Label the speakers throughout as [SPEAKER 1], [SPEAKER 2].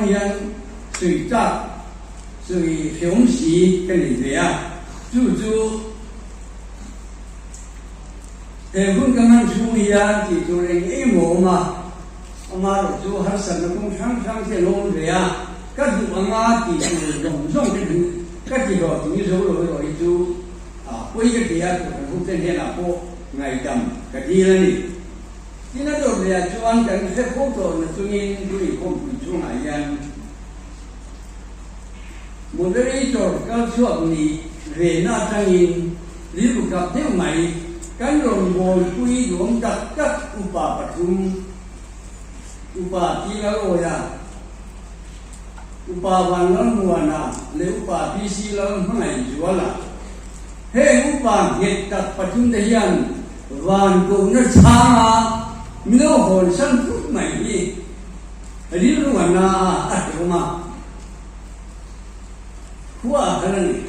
[SPEAKER 1] dawn hian sawi chak, sawi hrehawm si ka nei ve a, chu chu he hun ka hman chhung hian tih tur eng eng emaw a awm a, amaherawh chu harsatna kawng hrang hrang te an awm ve a, ka duh anga tih tur zawng zawng te duh ka ti hlawhtling zo lo erawh hi chu a pawi ka ti a, Kohhran hukte hnenah pawh ngaihdam ka dil a ni. Tin a dawt leh ah chuan kan hre fo tawh na chungin tui khawmpui chhungah hian Moderator kal chhuak nih ve na atangin rilru kap deuh mai kan rawn bawlpui duam tak tak upa pathum Upa Tilalawia, Upa Vanlalmuana leh Upa PC Lalhmangaihzuala. Heng upa nghet tak pathum te hian van kohna chhanga mino hawn san phut mai hi rilru a na a, a hrehawm a, khua a kal a ni.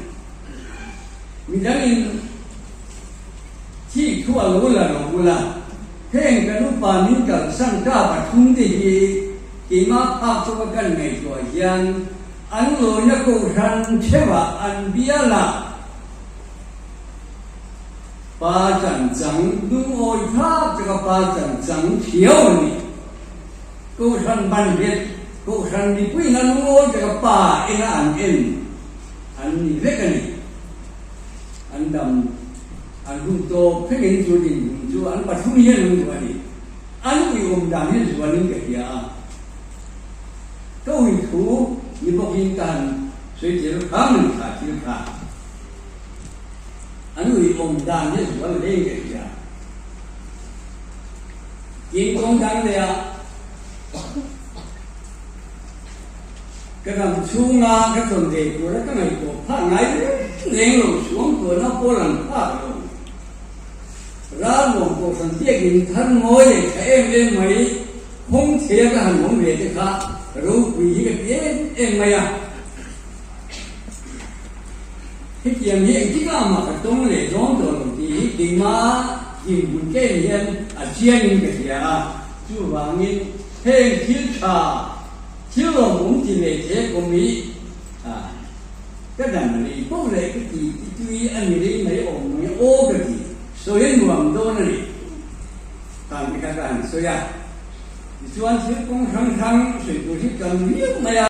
[SPEAKER 1] Midangin thik thu a lo la lo bula heng kan upa min kalsan ta pathum te hi keimah phak chawka kan ngaihtuah hian An lawina kohhran theuhah an bial a, pa chan chang lungawi thlak taka pa chan chang thiau a ni. Kohhran ban nghet, kohhran mipuiin a lungawi taka pa enga an en an ni vek a ni. An dam, an hun tawp thlengin chu dinhmun chu an pathum hian an duh a ni. An uiawm dan hi zualin ka hria a. Ka ui thu ni bawkin ka han sawi tel hram a ni kha thil kha. An ui awm dan hi zual hle in ka hria. Tin kawng dang leh ah ka dam chhunga ka tawn ve tura ka ngaihtuah phah ngai reng reng lo suang tuahna pawl an phak lo. Ralmuang Kohhran biakin thar ngawi leh tha em em mai Hawng thei a ka han awm ve te kha ropui hi ka ti em em mai a. Hetiang hi engtik ah mah ka tawng leh dawn tawh lo tih hi keima dinhmun ka en hian a chiang in ka hria a. Chuvangin heng thil tha, thil lawmawm ti leh the kawm hi ka dan rei poh leh ka ti ti tui a ni rei mai awm mai aw ka ti. Sawi a nuam dawn a ni. Tan te kha ka han sawi a, tichuan thil kawng hrang hrang sawi tur hi tam viau mai a.